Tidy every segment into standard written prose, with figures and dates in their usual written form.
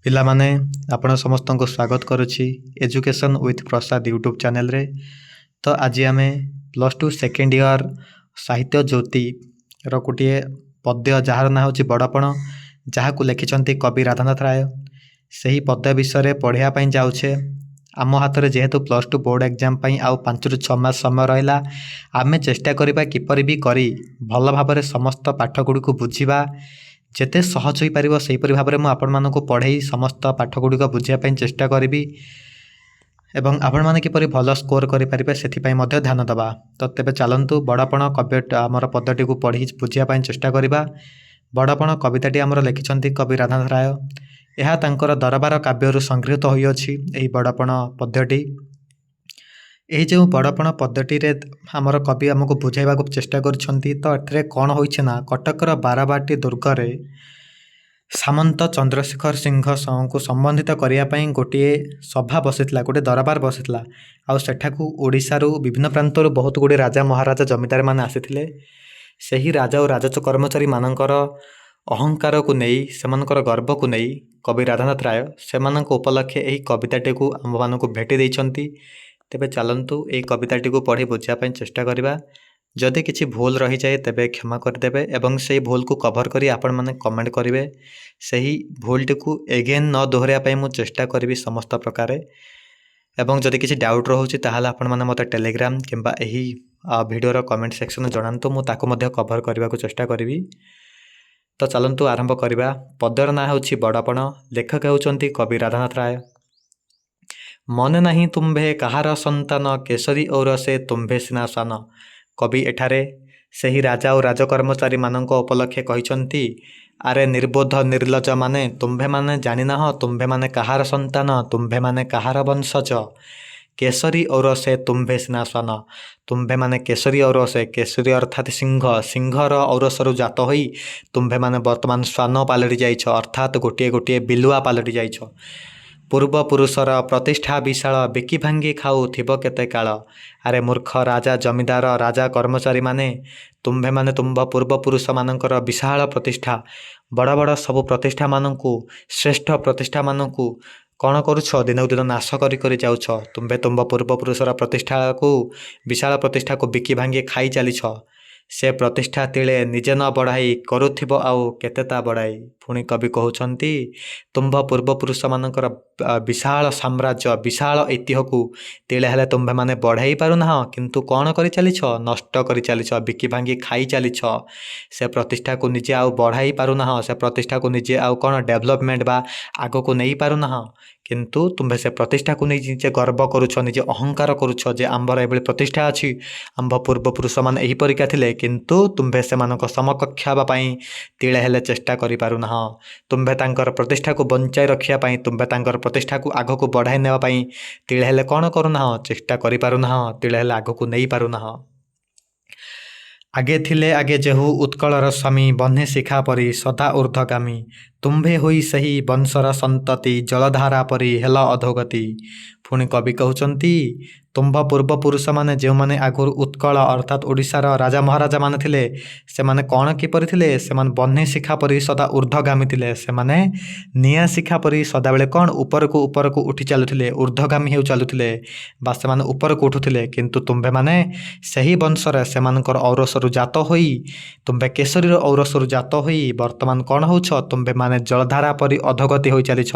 ପିଲାମାନେ, ଆପଣ ସମସ୍ତଙ୍କୁ ସ୍ୱାଗତ କରୁଛି ଏଜୁକେସନ୍ ୱିଥ୍ ପ୍ରସାଦ ୟୁଟ୍ୟୁବ୍ ଚ୍ୟାନେଲରେ। ତ ଆଜି ଆମେ +2 ସେକେଣ୍ଡ ଇୟର୍ ସାହିତ୍ୟ ଜ୍ୟୋତିର ଗୋଟିଏ ପଦ୍ୟ, ଯାହାର ନାଁ ହେଉଛି ବଡ଼ପଣ, ଯାହାକୁ ଲେଖିଛନ୍ତି କବି ରାଧାନାଥ ରାୟ, ସେହି ପଦ୍ୟ ବିଷୟରେ ପଢ଼ିବା ପାଇଁ ଯାଉଛେ। ଆମ ହାତରେ ଯେହେତୁ +2 ବୋର୍ଡ଼ ଏକ୍ଜାମ୍ ପାଇଁ ଆଉ 5ରୁ 6 ମାସ ସମୟ ରହିଲା, ଆମେ ଚେଷ୍ଟା କରିବା କିପରି ବି କରି ଭଲ ଭାବରେ ସମସ୍ତ ପାଠ ଗୁଡ଼ିକୁ ବୁଝିବା। ଯେତେ ସହଜ ହୋଇପାରିବ, ସେହିପରି ଭାବରେ ମୁଁ ଆପଣମାନଙ୍କୁ ପଢ଼େଇ ସମସ୍ତ ପାଠ ଗୁଡ଼ିକ ବୁଝିବା ପାଇଁ ଚେଷ୍ଟା କରିବି ଏବଂ ଆପଣମାନେ କିପରି ଭଲ ସ୍କୋର କରିପାରିବେ, ସେଥିପାଇଁ ମଧ୍ୟ ଧ୍ୟାନ ଦେବା। ତ ତେବେ ଚାଲନ୍ତୁ, ବଡ଼ପଣ କବ୍ୟ ଆମର ପଦଟିକୁ ପଢ଼ି ବୁଝିବା ପାଇଁ ଚେଷ୍ଟା କରିବା। ବଡ଼ପଣ କବିତାଟି ଆମର ଲେଖିଛନ୍ତି କବି ରାଧାନାଥ ରାୟ। ଏହା ତାଙ୍କର ଦରବାର କାବ୍ୟରୁ ସଂଗୃହୀତ ହୋଇଅଛି ଏହି ବଡ଼ପଣ ପଦ୍ୟଟି। ଏହି ଯେଉଁ ବଡ଼ପଣ ପଦ୍ୟଟିରେ ଆମର କବି ଆମକୁ ବୁଝାଇବାକୁ ଚେଷ୍ଟା କରିଛନ୍ତି, ତ ଏଥିରେ କ'ଣ ହୋଇଛି ନା, କଟକର ବାରବାଟୀ ଦୁର୍ଗରେ ସାମନ୍ତ ଚନ୍ଦ୍ରଶେଖର ସିଂହଙ୍କୁ ସମ୍ବନ୍ଧିତ କରିବା ପାଇଁ ଗୋଟିଏ ସଭା ବସିଥିଲା, ଗୋଟିଏ ଦରବାର ବସିଥିଲା। ଆଉ ସେଠାକୁ ଓଡ଼ିଶାରୁ ବିଭିନ୍ନ ପ୍ରାନ୍ତରୁ ବହୁତ ଗୁଡ଼ିଏ ରାଜା, ମହାରାଜା, ଜମିଦାରମାନେ ଆସିଥିଲେ। ସେହି ରାଜା ଓ ରାଜ କର୍ମଚାରୀମାନଙ୍କର ଅହଙ୍କାରକୁ ନେଇ, ସେମାନଙ୍କର ଗର୍ବକୁ ନେଇ କବି ରାଧାନାଥ ରାୟ ସେମାନଙ୍କ ଉପଲକ୍ଷେ ଏହି କବିତାଟିକୁ ଆମ୍ଭମାନଙ୍କୁ ଭେଟି ଦେଇଛନ୍ତି। ତେବେ ଚାଲନ୍ତୁ, ଏହି କବିତାଟିକୁ ପଢ଼ି ବୁଝିବା ପାଇଁ ଚେଷ୍ଟା କରିବା। ଯଦି କିଛି ଭୁଲ ରହିଯାଏ, ତେବେ କ୍ଷମା କରିଦେବେ ଏବଂ ସେଇ ଭୁଲକୁ କଭର କରି ଆପଣମାନେ କମେଣ୍ଟ କରିବେ। ସେହି ଭୁଲଟିକୁ ଏଗେନ୍ ନ ଦୋହରାଇବା ପାଇଁ ମୁଁ ଚେଷ୍ଟା କରିବି ସମସ୍ତ ପ୍ରକାରେ। ଏବଂ ଯଦି କିଛି ଡାଉଟ୍ ରହୁଛି, ତାହେଲେ ଆପଣମାନେ ମୋତେ ଟେଲିଗ୍ରାମ କିମ୍ବା ଏହି ଭିଡ଼ିଓର କମେଣ୍ଟ ସେକ୍ସନରେ ଜଣାନ୍ତୁ। ମୁଁ ତାକୁ ମଧ୍ୟ କଭର କରିବାକୁ ଚେଷ୍ଟା କରିବି। ତ ଚାଲନ୍ତୁ ଆରମ୍ଭ କରିବା। ପଦ୍ୟର ନାଁ ହେଉଛି ବଡ଼ପଣ। ଲେଖକ ହେଉଛନ୍ତି କବି ରାଧାନାଥ ରାୟ। ମନେ ନାହିଁ ତୁମ୍ଭେ କାହାର ସନ୍ତାନ, କେଶରୀ ଔରସେ ତୁମ୍ଭେ ସିନା ଶ୍ୱାନ। କବି ଏଠାରେ ସେହି ରାଜା ଓ ରାଜକର୍ମଚାରୀମାନଙ୍କ ଉପଲକ୍ଷେ କହିଛନ୍ତି, ଆରେ ନିର୍ବୋଧ ନିର୍ଲଜ୍ଜମାନେ, ତୁମ୍ଭେମାନେ ଜାଣିନାହ ତୁମ୍ଭେମାନେ କାହାର ସନ୍ତାନ, ତୁମ୍ଭେମାନେ କାହାର ବଂଶଜ। କେଶରୀ ଔରସେ ତୁମ୍ଭେ ସିନା ଶ୍ୱାନ। ତୁମ୍ଭେମାନେ କେଶରୀ ଔରସେ, କେଶରୀ ଅର୍ଥାତ୍ ସିଂହ, ସିଂହର ଔରସରୁ ଜାତ ହୋଇ ତୁମ୍ଭେମାନେ ବର୍ତ୍ତମାନ ଶ୍ୱାନ ପାଲଟି ଯାଇଛ, ଅର୍ଥାତ୍ ଗୋଟିଏ ଗୋଟିଏ ବିଲୁଆ ପାଲଟି ଯାଇଛ। ପୂର୍ବପୁରୁଷର ପ୍ରତିଷ୍ଠା ବିଶାଳ, ବିକି ଭାଙ୍ଗି ଖାଉଥିବ କେତେ କାଳ। ଆରେ ମୂର୍ଖ ରାଜା, ଜମିଦାର, ରାଜା କର୍ମଚାରୀମାନେ, ତୁମ୍ଭେମାନେ ତୁମ୍ଭ ପୂର୍ବପୁରୁଷମାନଙ୍କର ବିଶାଳ ପ୍ରତିଷ୍ଠା, ବଡ଼ ବଡ଼ ସବୁ ପ୍ରତିଷ୍ଠାମାନଙ୍କୁ, ଶ୍ରେଷ୍ଠ ପ୍ରତିଷ୍ଠାମାନଙ୍କୁ କ'ଣ କରୁଛ? ଦିନକୁ ଦିନ ନାଶ କରି କରି ଯାଉଛ। ତୁମ୍ଭେ ତୁମ୍ଭ ପୂର୍ବପୁରୁଷର ପ୍ରତିଷ୍ଠାକୁ, ବିଶାଳ ପ୍ରତିଷ୍ଠାକୁ ବିକି ଭାଙ୍ଗି ଖାଇ ଚାଲିଛ। ସେ ପ୍ରତିଷ୍ଠା ତିଳେ ନିଜେ ନ ବଢ଼ାଇ, କରୁଥିବ ଆଉ କେତେ ତା ବଢ଼ାଇ। ପୁଣି କବି କହୁଛନ୍ତି, ତୁମ୍ଭ ପୂର୍ବପୁରୁଷମାନଙ୍କର ବିଶାଳ ସାମ୍ରାଜ୍ୟ, ବିଶାଳ ଐତିହ୍ୟକୁ ତିଳେ ହେଲେ ତୁମ୍ଭେମାନେ ବଢ଼ାଇ ପାରୁନାହଁ, କିନ୍ତୁ କ'ଣ କରି ଚାଲିଛ? ନଷ୍ଟ କରି ଚାଲିଛ, ବିକି ଭାଙ୍ଗି ଖାଇ ଚାଲିଛ। ସେ ପ୍ରତିଷ୍ଠାକୁ ନିଜେ ଆଉ ବଢ଼ାଇ ପାରୁନାହଁ। ସେ ପ୍ରତିଷ୍ଠାକୁ ନିଜେ ଆଉ କ'ଣ ଡେଭଲପମେଣ୍ଟ ବା ଆଗକୁ ନେଇପାରୁନାହଁ। କିନ୍ତୁ ତୁମ୍ଭେ ସେ ପ୍ରତିଷ୍ଠାକୁ ନେଇ ନିଜେ ଗର୍ବ କରୁଛ, ନିଜେ ଅହଙ୍କାର କରୁଛ ଯେ ଆମ୍ଭର ଏଭଳି ପ୍ରତିଷ୍ଠା ଅଛି, ଆମ୍ଭ ପୂର୍ବପୁରୁଷମାନେ ଏହିପରିକା ଥିଲେ। କିନ୍ତୁ ତୁମ୍ଭେ ସେମାନଙ୍କ ସମକକ୍ଷ ହେବା ପାଇଁ ତିଳେ ହେଲେ ଚେଷ୍ଟା କରିପାରୁନାହଁ। ତୁମ୍ଭେ ତାଙ୍କର ପ୍ରତିଷ୍ଠାକୁ ବଞ୍ଚାଇ ରଖିବା ପାଇଁ, ତୁମ୍ଭେ ତାଙ୍କର ପ୍ରତିଷ୍ଠାକୁ ଆଗକୁ ବଢ଼ାଇ ନେବା ପାଇଁ ତିଳେ ହେଲେ କ'ଣ କରୁନାହଁ? ଚେଷ୍ଟା କରିପାରୁନାହଁ, ତିଳେ ହେଲେ ଆଗକୁ ନେଇପାରୁନାହଁ। ଆଗେ ଥିଲେ ଆଗେ ଯେହୁ ଉତ୍କଳର ସ୍ୱାମୀ, ବହ୍ନି ଶିଖା ପରି ସଦା ଉର୍ଦ୍ଧ୍ୱଗାମୀ। ତୁମ୍ଭେ ହୋଇ ସେହି ବଂଶର ସନ୍ତତି, ଜଳଧାରା ପରି ହେଲ ଅଧୋଗତି। ପୁଣି କବି କହୁଛନ୍ତି, ତୁମ୍ଭ ପୂର୍ବପୁରୁଷମାନେ ଯେଉଁମାନେ ଆଗରୁ ଉତ୍କଳ ଅର୍ଥାତ୍ ଓଡ଼ିଶାର ରାଜା ମହାରାଜାମାନେ ଥିଲେ, ସେମାନେ କ'ଣ କିପରି ଥିଲେ? ସେମାନେ ବହ୍ନି ଶିଖା ପରି ସଦା ଉର୍ଦ୍ଧ୍ୱଗାମୀ ଥିଲେ। ସେମାନେ ନିଆଁ ଶିଖା ପରି ସଦାବେଳେ କ'ଣ ଉପରକୁ ଉପରକୁ ଉଠି ଚାଲୁଥିଲେ, ଉର୍ଦ୍ଧ୍ୱଗାମୀ ହେଉ ଚାଲୁଥିଲେ ବା ସେମାନେ ଉପରକୁ ଉଠୁଥିଲେ। କିନ୍ତୁ ତୁମ୍ଭେମାନେ ସେହି ବଂଶରେ ସେମାନଙ୍କର ଔରସରୁ ଜାତ ହୋଇ, ତୁମ୍ଭେ କେଶରୀର ଔରସରୁ ଜାତ ହୋଇ ବର୍ତ୍ତମାନ କ'ଣ ହେଉଛ? ତୁମ୍ଭେମାନେ ଜଳଧାରା ପରି ଅଧୋଗତି ହୋଇ ଚାଲିଛ।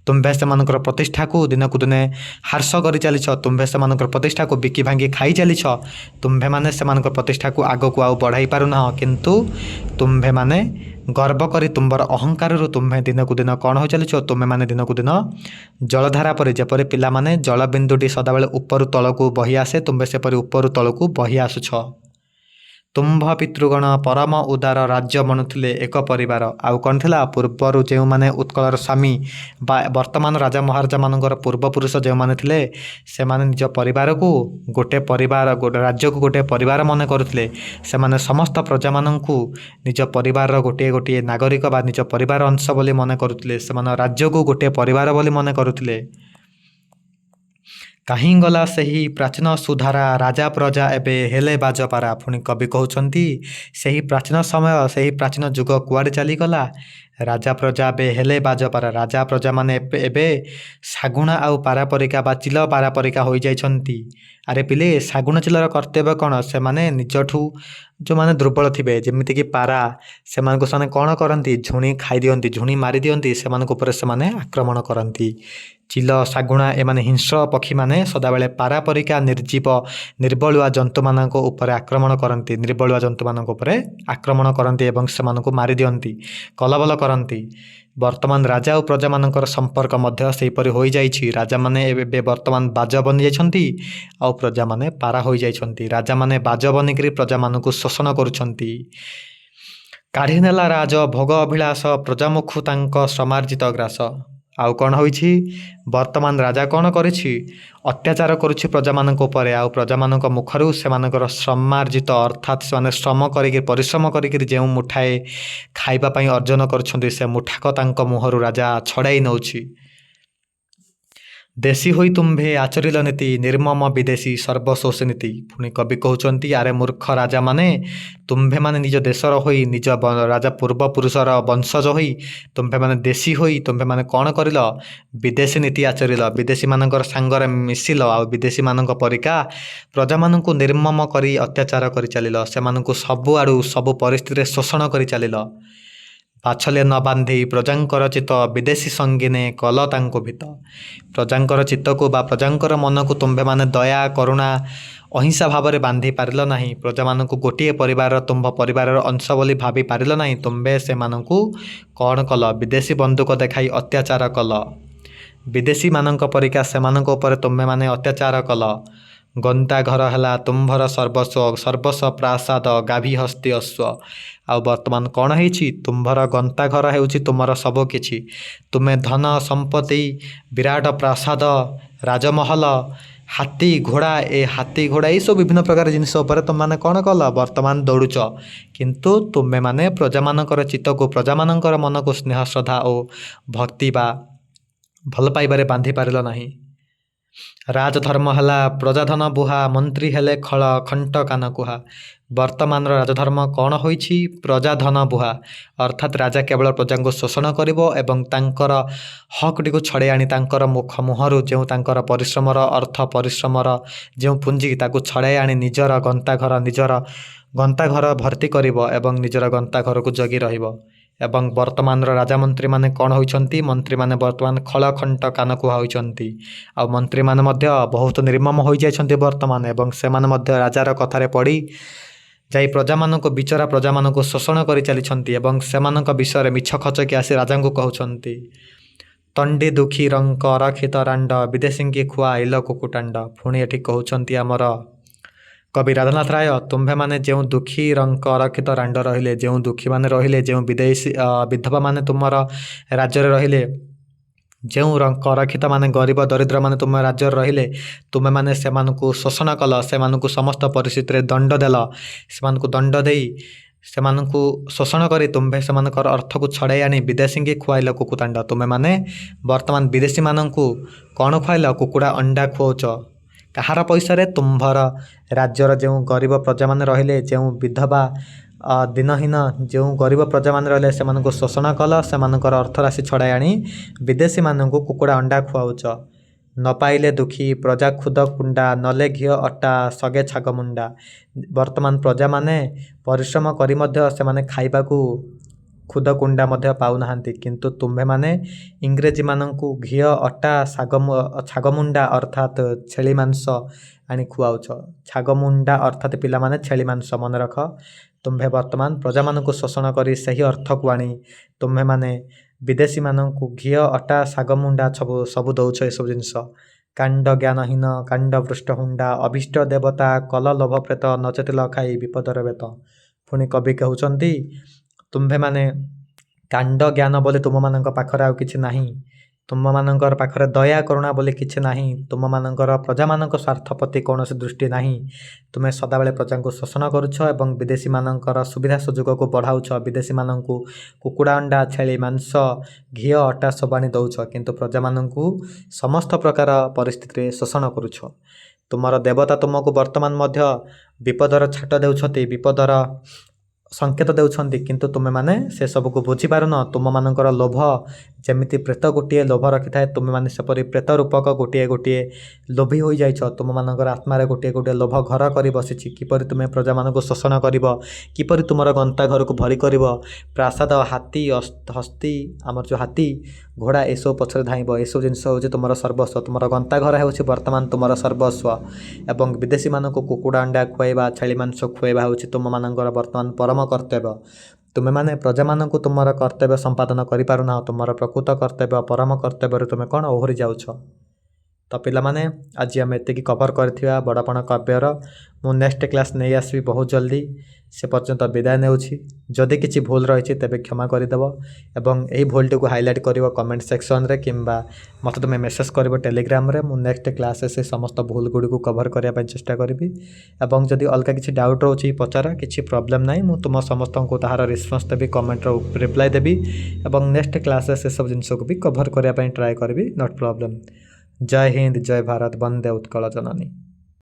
ତୁମ୍ଭେ ସେମାନଙ୍କର ପ୍ରତିଷ୍ଠାକୁ ଦିନକୁ ଦିନେ ହ୍ରାସ କରି ଚାଲିଛ। ତୁମ୍ଭେ ସେମାନଙ୍କର ପ୍ରତିଷ୍ଠାକୁ ବିକି ଭାଙ୍ଗି ଖାଇ ଚାଲିଛ। ତୁମ୍ଭେମାନେ ସେମାନଙ୍କ ପ୍ରତିଷ୍ଠାକୁ ଆଗକୁ ଆଉ ବଢ଼ାଇ ପାରୁନାହଁ। କିନ୍ତୁ ତୁମ୍ଭେମାନେ ଗର୍ବ କରି ତୁମ୍ଭର ଅହଙ୍କାରରୁ ତୁମ୍ଭେ ଦିନକୁ ଦିନ କ'ଣ ହୋଇ ଚାଲିଛ? ତୁମ୍ଭେମାନେ ଦିନକୁ ଦିନ ଜଳଧାରା ପରି, ଯେପରି ପିଲାମାନେ ଜଳବିନ୍ଦୁଟି ସଦାବେଳେ ଉପରୁ ତଳକୁ ବହି ଆସେ, ତୁମ୍ଭେ ସେପରି ଉପରୁ ତଳକୁ ବହି ଆସୁଛ। ତୁମ୍ଭ ପିତୃଗଣ ପରମ ଉଦାର, ରାଜ୍ୟ ମଣୁଥିଲେ ଏକ ପରିବାର। ଆଉ କ'ଣ ଥିଲା? ପୂର୍ବରୁ ଯେଉଁମାନେ ଉତ୍କଳର ସ୍ୱାମୀ ବା ବର୍ତ୍ତମାନ ରାଜା ମହାରାଜାମାନଙ୍କର ପୂର୍ବପୁରୁଷ ଯେଉଁମାନେ ଥିଲେ, ସେମାନେ ନିଜ ପରିବାରକୁ ଗୋଟେ ପରିବାର, ଗୋଟେ ରାଜ୍ୟକୁ ଗୋଟେ ପରିବାର ମନେ କରୁଥିଲେ। ସେମାନେ ସମସ୍ତ ପ୍ରଜାମାନଙ୍କୁ ନିଜ ପରିବାରର ଗୋଟିଏ ଗୋଟିଏ ନାଗରିକ ବା ନିଜ ପରିବାର ଅଂଶ ବୋଲି ମନେ କରୁଥିଲେ। ସେମାନେ ରାଜ୍ୟକୁ ଗୋଟିଏ ପରିବାର ବୋଲି ମନେ କରୁଥିଲେ। କାହିଁ ଗଲା ସେହି ପ୍ରାଚୀନ ସୁଧାରା, ରାଜା ପ୍ରଜା ଏବେ ହେଲେ ବାଜପାରା। ପୁଣି କବି କହୁଛନ୍ତି, ସେହି ପ୍ରାଚୀନ ସମୟ, ସେହି ପ୍ରାଚୀନ ଯୁଗ କୁଆଡ଼େ ଚାଲିଗଲା? ରାଜା ପ୍ରଜା ଏବେ ହେଲେ ବାଜପାରା। ରାଜା ପ୍ରଜାମାନେ ଏବେ ଶାଗୁଣା ଆଉ ପାରା ପରିକା ବା ଚିଲ ପାରା ପରିକା ହୋଇଯାଇଛନ୍ତି। ଆରେ ପିଲେ, ଶାଗୁଣା ଚିଲର କର୍ତ୍ତବ୍ୟ କ'ଣ? ସେମାନେ ନିଜଠୁ ଯେଉଁମାନେ ଦୁର୍ବଳ ଥିବେ, ଯେମିତିକି ପାରା, ସେମାନଙ୍କୁ ସେମାନେ କ'ଣ କରନ୍ତି? ଝୁଣି ଖାଇଦିଅନ୍ତି, ଝୁଣି ମାରିଦିଅନ୍ତି। ସେମାନଙ୍କ ଉପରେ ସେମାନେ ଆକ୍ରମଣ କରନ୍ତି। ଚିଲ, ଶାଗୁଣା ଏମାନେ ହିଂସ୍ର ପକ୍ଷୀମାନେ ସଦାବେଳେ ପାରା ପରିକା ନିର୍ଜୀବ ନିର୍ବଳୁଆ ଜନ୍ତୁମାନଙ୍କ ଉପରେ ଆକ୍ରମଣ କରନ୍ତି। ନିର୍ବଳୁଆ ଜନ୍ତୁମାନଙ୍କ ଉପରେ ଆକ୍ରମଣ କରନ୍ତି ଏବଂ ସେମାନଙ୍କୁ ମାରିଦିଅନ୍ତି, କଲବଲ କରନ୍ତି। ବର୍ତ୍ତମାନ ରାଜା ଓ ପ୍ରଜାମାନଙ୍କର ସମ୍ପର୍କ ମଧ୍ୟ ସେହିପରି ହୋଇଯାଇଛି। ରାଜାମାନେ ଏବେ ବର୍ତ୍ତମାନ ବାଜ ବନିଯାଇଛନ୍ତି ଆଉ ପ୍ରଜାମାନେ ପାରା ହୋଇଯାଇଛନ୍ତି। ରାଜାମାନେ ବାଜ ବନିକିରି ପ୍ରଜାମାନଙ୍କୁ ଶୋଷଣ କରୁଛନ୍ତି। କାଢ଼ିନେଲା ରାଜ ଭୋଗ ଅଭିଳାଷ, ପ୍ରଜାମୁଖୁ ତାଙ୍କ ଶ୍ରମାର୍ଜିତ ଗ୍ରାସ। ଆଉ କ'ଣ ହୋଇଛି? ବର୍ତ୍ତମାନ ରାଜା କ'ଣ କରିଛି? ଅତ୍ୟାଚାର କରୁଛି ପ୍ରଜାମାନଙ୍କ ଉପରେ ଆଉ ପ୍ରଜାମାନଙ୍କ ମୁଖରୁ ସେମାନଙ୍କର ଶ୍ରମାର୍ଜିତ, ଅର୍ଥାତ୍ ସେମାନେ ଶ୍ରମ କରିକି, ପରିଶ୍ରମ କରିକିରି ଯେଉଁ ମୁଠାଏ ଖାଇବା ପାଇଁ ଅର୍ଜନ କରୁଛନ୍ତି, ସେ ମୁଠାକ ତାଙ୍କ ମୁହଁରୁ ରାଜା ଛଡ଼ାଇ ନେଉଛି। ଦେଶୀ ହୋଇ ତୁମ୍ଭେ ଆଚରିଲ ନୀତି, ନିର୍ମମ ବିଦେଶୀ ସର୍ବଶୋଷୀ ନୀତି। ପୁଣି କବି କହୁଛନ୍ତି, ଆରେ ମୂର୍ଖ ରାଜାମାନେ, ତୁମ୍ଭେମାନେ ନିଜ ଦେଶର ହୋଇ, ନିଜ ରାଜା ପୂର୍ବପୁରୁଷର ବଂଶଜ ହୋଇ, ତୁମ୍ଭେମାନେ ଦେଶୀ ହୋଇ ତୁମ୍ଭେମାନେ କ'ଣ କରିଲ? ବିଦେଶୀ ନୀତି ଆଚରିଲ, ବିଦେଶୀମାନଙ୍କର ସାଙ୍ଗରେ ମିଶିଲ ଆଉ ବିଦେଶୀମାନଙ୍କ ପରିକା ପ୍ରଜାମାନଙ୍କୁ ନିର୍ମମ କରି ଅତ୍ୟାଚାର କରି ଚାଲିଲ। ସେମାନଙ୍କୁ ସବୁଆଡ଼ୁ ସବୁ ପରିସ୍ଥିତିରେ ଶୋଷଣ କରି ଚାଲିଲ। ବାଛଲେ ନ ବାନ୍ଧି ପ୍ରଜାଙ୍କର ଚିତ୍ତ, ବିଦେଶୀ ସଙ୍ଗିନେ କଲ ତାଙ୍କୁ ଭୀତ। ପ୍ରଜାଙ୍କର ଚିତ୍ତକୁ ବା ପ୍ରଜାଙ୍କର ମନକୁ ତୁମ୍ଭେମାନେ ଦୟା, କରୁଣା, ଅହିଂସା ଭାବରେ ବାନ୍ଧି ପାରିଲ ନାହିଁ। ପ୍ରଜାମାନଙ୍କୁ ଗୋଟିଏ ପରିବାରର, ତୁମ୍ଭ ପରିବାରର ଅଂଶ ବୋଲି ଭାବି ପାରିଲ ନାହିଁ। ତୁମ୍ଭେ ସେମାନଙ୍କୁ କ'ଣ କଲ? ବିଦେଶୀ ବନ୍ଧୁକ ଦେଖାଇ ଅତ୍ୟାଚାର କଲ। ବିଦେଶୀମାନଙ୍କ ପରିକା ସେମାନଙ୍କ ଉପରେ ତୁମ୍ଭେମାନେ ଅତ୍ୟାଚାର କଲ। ଗନ୍ତାଘର ହେଲା ତୁମ୍ଭର ସର୍ବସ୍ୱ, ସର୍ବସ୍ୱ ପ୍ରାସାଦ ଗାଭୀ ହସ୍ତି ଅଶ୍ୱ। ଆଉ ବର୍ତ୍ତମାନ କ'ଣ ହେଇଛି? ତୁମ୍ଭର ଗନ୍ତାଘର ହେଉଛି ତୁମର ସବୁ କିଛି। ତୁମେ ଧନ ସମ୍ପତ୍ତି, ବିରାଟ ପ୍ରାସାଦ, ରାଜମହଲ, ହାତୀ ଘୋଡ଼ା, ଏ ହାତୀ ଘୋଡ଼ା ଏଇସବୁ ବିଭିନ୍ନ ପ୍ରକାର ଜିନିଷ ଉପରେ ତୁମେମାନେ କ'ଣ କଲ? ବର୍ତ୍ତମାନ ଦୌଡ଼ୁଛ। କିନ୍ତୁ ତୁମେମାନେ ପ୍ରଜାମାନଙ୍କର ଚିତ୍ତକୁ, ପ୍ରଜାମାନଙ୍କର ମନକୁ ସ୍ନେହ, ଶ୍ରଦ୍ଧା ଓ ଭକ୍ତି ବା ଭଲ ପାଇବାରେ ବାନ୍ଧି ପାରିଲ ନାହିଁ। ରାଜଧର୍ମ ହେଲା ପ୍ରଜାଧନ ବୁହା, ମନ୍ତ୍ରୀ ହେଲେ ଖଳ ଖଣ୍ଟ କାନକୁହା। ବର୍ତ୍ତମାନର ରାଜଧର୍ମ କ'ଣ ହୋଇଛି? ପ୍ରଜାଧନ ବୁହା, ଅର୍ଥାତ୍ ରାଜା କେବଳ ପ୍ରଜାଙ୍କୁ ଶୋଷଣ କରିବ ଏବଂ ତାଙ୍କର ହକ୍ଟିକୁ ଛଡ଼େଇ ଆଣି, ତାଙ୍କର ମୁଖ ମୁହଁରୁ ଯେଉଁ ତାଙ୍କର ପରିଶ୍ରମର ଅର୍ଥ, ପରିଶ୍ରମର ଯେଉଁ ପୁଞ୍ଜି, ତାକୁ ଛଡ଼ାଇ ଆଣି ନିଜର ଗନ୍ତାଘର ଭର୍ତ୍ତି କରିବ ଏବଂ ନିଜର ଗନ୍ତାଘରକୁ ଜଗି ରହିବ। ଏବଂ ବର୍ତ୍ତମାନର ରାଜା ମନ୍ତ୍ରୀମାନେ କ'ଣ ହୋଇଛନ୍ତି? ମନ୍ତ୍ରୀମାନେ ବର୍ତ୍ତମାନ ଖଳ ଖଣ୍ଟ କାନକୁହା ହୋଇଛନ୍ତି। ଆଉ ମନ୍ତ୍ରୀମାନେ ମଧ୍ୟ ବହୁତ ନିର୍ମମ ହୋଇଯାଇଛନ୍ତି ବର୍ତ୍ତମାନ ଏବଂ ସେମାନେ ମଧ୍ୟ ରାଜାର କଥାରେ ପଡ଼ି ଯାଇ ପ୍ରଜାମାନଙ୍କୁ, ବିଚରା ପ୍ରଜାମାନଙ୍କୁ ଶୋଷଣ କରି ଚାଲିଛନ୍ତି ଏବଂ ସେମାନଙ୍କ ବିଷୟରେ ମିଛ ଖଚକି ଆସି ରାଜାଙ୍କୁ କହୁଛନ୍ତି। ତଣ୍ଡି ଦୁଃଖୀ ରଙ୍କ ଅରକ୍ଷିତ ରାଣ୍ଡ, ବିଦେଶୀଙ୍କି ଖୁଆଇଲ କୁକୁଟାଣ୍ଡ। ପୁଣି ଏଠି କହୁଛନ୍ତି ଆମର କବି ରାଧାନାଥ ରାୟ, ତୁମ୍ଭେମାନେ ଯେଉଁ ଦୁଃଖୀ ରଙ୍କ ଅରକ୍ଷିତ ରାଣ୍ଡ ରହିଲେ, ଯେଉଁ ଦୁଃଖୀମାନେ ରହିଲେ, ଯେଉଁ ବିଦେଶୀ ବିଧବାମାନେ ତୁମର ରାଜ୍ୟରେ ରହିଲେ, ଯେଉଁ ରଙ୍କ ଅରକ୍ଷିତମାନେ, ଗରିବ ଦରିଦ୍ରମାନେ ତୁମ ରାଜ୍ୟରେ ରହିଲେ, ତୁମେମାନେ ସେମାନଙ୍କୁ ଶୋଷଣ କଲ। ସେମାନଙ୍କୁ ସମସ୍ତ ପରିସ୍ଥିତିରେ ଦଣ୍ଡ ଦେଲ। ସେମାନଙ୍କୁ ଦଣ୍ଡ ଦେଇ, ସେମାନଙ୍କୁ ଶୋଷଣ କରି ତୁମ୍ଭେ ସେମାନଙ୍କର ଅର୍ଥକୁ ଛଡ଼ାଇ ଆଣି ବିଦେଶୀଙ୍କି ଖୁଆଇଲ କୁକୁତାଣ୍ଡ। ତୁମେମାନେ ବର୍ତ୍ତମାନ ବିଦେଶୀମାନଙ୍କୁ କ'ଣ ଖୁଆଇଲ? କୁକୁଡ଼ା ଅଣ୍ଡା ଖୁଆଉଛ। କାହାର ପଇସାରେ? ତୁମ୍ଭର ରାଜ୍ୟର ଯେଉଁ ଗରିବ ପ୍ରଜାମାନେ ରହିଲେ, ଯେଉଁ ବିଧବା, ଦିନହୀନ, ଯେଉଁ ଗରିବ ପ୍ରଜାମାନେ ରହିଲେ, ସେମାନଙ୍କୁ ଶୋଷଣ କଲ। ସେମାନଙ୍କର ଅର୍ଥରାଶି ଛଡ଼ାଇ ଆଣି ବିଦେଶୀମାନଙ୍କୁ କୁକୁଡ଼ା ଅଣ୍ଡା ଖୁଆଉଛ। ନ ପାଇଲେ ଦୁଃଖୀ ପ୍ରଜା ଖୁଦ କୁଣ୍ଡା, ନଲେ ଘିଅ ଅଟା ସଗେ ଛାଗ ମୁଣ୍ଡା। ବର୍ତ୍ତମାନ ପ୍ରଜାମାନେ ପରିଶ୍ରମ କରି ମଧ୍ୟ ସେମାନେ ଖାଇବାକୁ ଖୁଦ କୁଣ୍ଡା ମଧ୍ୟ ପାଉନାହାନ୍ତି। କିନ୍ତୁ ତୁମ୍ଭେମାନେ ଇଂରେଜୀମାନଙ୍କୁ ଘିଅ, ଅଟା, ଶାଗ, ଛାଗମୁଣ୍ଡା, ଅର୍ଥାତ୍ ଛେଳି ମାଂସ ଆଣି ଖୁଆଉଛ। ଛାଗମୁଣ୍ଡା ଅର୍ଥାତ୍ ପିଲାମାନେ ଛେଳି ମାଂସ, ମନେ ରଖ। ତୁମ୍ଭେ ବର୍ତ୍ତମାନ ପ୍ରଜାମାନଙ୍କୁ ଶୋଷଣ କରି ସେହି ଅର୍ଥକୁ ଆଣି ତୁମ୍ଭେମାନେ ବିଦେଶୀମାନଙ୍କୁ ଘିଅ, ଅଟା, ଶାଗମୁଣ୍ଡା ସବୁ ସବୁ ଦଉଛ ଏସବୁ ଜିନିଷ। କାଣ୍ଡ ଜ୍ଞାନହୀନ କାଣ୍ଡ ପୃଷ୍ଠ ହୁଣ୍ଡା, ଅଭୀଷ୍ଟ ଦେବତା କଲ ଲୋଭ ପ୍ରେତ, ନଚେତ ଖାଇ ବିପଦର ବେତ। ପୁଣି କବି କହୁଛନ୍ତି, ତୁମ୍ଭେମାନେ କାଣ୍ଡ ଜ୍ଞାନ ବୋଲି ତୁମମାନଙ୍କ ପାଖରେ ଆଉ କିଛି ନାହିଁ। ତୁମମାନଙ୍କର ପାଖରେ ଦୟା କରୁଣା ବୋଲି କିଛି ନାହିଁ। ତୁମମାନଙ୍କର ପ୍ରଜାମାନଙ୍କ ସ୍ୱାର୍ଥ ପ୍ରତି କୌଣସି ଦୃଷ୍ଟି ନାହିଁ। ତୁମେ ସଦାବେଳେ ପ୍ରଜାଙ୍କୁ ଶୋଷଣ କରୁଛ ଏବଂ ବିଦେଶୀମାନଙ୍କର ସୁବିଧା ସୁଯୋଗକୁ ବଢ଼ାଉଛ। ବିଦେଶୀମାନଙ୍କୁ କୁକୁଡ଼ା ଅଣ୍ଡା, ଛେଳି ମାଂସ, ଘିଅ, ଅଟା ସବୁ ଆଣି ଦେଉଛ, କିନ୍ତୁ ପ୍ରଜାମାନଙ୍କୁ ସମସ୍ତ ପ୍ରକାର ପରିସ୍ଥିତିରେ ଶୋଷଣ କରୁଛ। ତୁମର ଦେବତା ତୁମକୁ ବର୍ତ୍ତମାନ ମଧ୍ୟ ବିପଦର ଛାଟ ଦେଉଛନ୍ତି, ବିପଦର ସଂକେତ ଦେଉଛନ୍ତି, କିନ୍ତୁ ତୁମେମାନେ ସେସବୁକୁ ବୁଝିପାରୁନ। ତୁମମାନଙ୍କର ଲୋଭ, ଯେମିତି ପ୍ରେତ ଗୋଟିଏ ଲୋଭ ରଖିଥାଏ, ତୁମେମାନେ ସେପରି ପ୍ରେତ ରୂପକ ଗୋଟିଏ ଗୋଟିଏ ଲୋଭୀ ହୋଇଯାଇଛ। ତୁମମାନଙ୍କର ଆତ୍ମାରେ ଗୋଟିଏ ଗୋଟିଏ ଲୋଭ ଘର କରି ବସିଛି। କିପରି ତୁମେ ପ୍ରଜାମାନଙ୍କୁ ଶୋଷଣ କରିବ, କିପରି ତୁମର ଗନ୍ତା ଘରକୁ ଭରି କରିବ, ପ୍ରାସାଦ, ହାତୀ, ହସ୍ତି, ଆମର ଯେଉଁ ହାତୀ, ଘୋଡ଼ା, ଏସବୁ ପଛରେ ଧାଇଁବ। ଏସବୁ ଜିନିଷ ହେଉଛି ତୁମର ସର୍ବସ୍ୱ। ତୁମର ଗନ୍ତା ଘର ହେଉଛି ବର୍ତ୍ତମାନ ତୁମର ସର୍ବସ୍ୱ ଏବଂ ବିଦେଶୀମାନଙ୍କୁ କୁକୁଡ଼ା ଅଣ୍ଡା ଖୁଆଇବା, ଛେଳି ମାଂସ ଖୁଆଇବା ହେଉଛି ତୁମମାନଙ୍କର ବର୍ତ୍ତମାନ ପରମ କର୍ତ୍ତବ୍ୟ। ତୁମେମାନେ ପ୍ରଜାମାନଙ୍କୁ ତୁମର କର୍ତ୍ତବ୍ୟ ସମ୍ପାଦନ କରିପାରୁନାହଁ। ତୁମର ପ୍ରକୃତ କର୍ତ୍ତବ୍ୟ, ପରମ କର୍ତ୍ତବ୍ୟରୁ ତୁମେ କ'ଣ ଓହରି ଯାଉଛ? ତ ପିଲାମାନେ, ଆଜି ଆମେ ଏତିକି କଭର୍ କରିଥିବା ବଡ଼ପଣ କାବ୍ୟର। ମୁଁ ନେକ୍ସଟ କ୍ଲାସ୍ ନେଇ ଆସିବି ବହୁତ ଜଲ୍ଦି। ସେ ପର୍ଯ୍ୟନ୍ତ ବିଦାୟ ନେଉଛି। ଯଦି କିଛି ଭୁଲ ରହିଛି, ତେବେ କ୍ଷମା କରିଦେବ ଏବଂ ଏହି ଭୁଲଟିକୁ ହାଇଲାଇଟ୍ କରିବ କମେଣ୍ଟ ସେକ୍ସନରେ କିମ୍ବା ମୋତେ ତୁମେ ମେସେଜ୍ କରିବ ଟେଲିଗ୍ରାମରେ। ମୁଁ ନେକ୍ସଟ କ୍ଲାସ୍ରେ ସେ ସମସ୍ତ ଭୁଲ ଗୁଡ଼ିକୁ କଭର୍ କରିବା ପାଇଁ ଚେଷ୍ଟା କରିବି ଏବଂ ଯଦି ଅଲଗା କିଛି ଡାଉଟ୍ ରହୁଛି, ପଚାର, କିଛି ପ୍ରୋବ୍ଲେମ୍ ନାହିଁ। ମୁଁ ତୁମ ସମସ୍ତଙ୍କୁ ତାହାର ରେସ୍ପନ୍ସ ଦେବି, କମେଣ୍ଟର ରିପ୍ଲାଏ ଦେବି ଏବଂ ନେକ୍ସଟ କ୍ଲାସ୍ରେ ସେସବୁ ଜିନିଷକୁ ବି କଭର୍ କରିବା ପାଇଁ ଟ୍ରାଏ କରିବି। Not problem. Jay Hind, Jay Bharat, Vande Utkal Janani.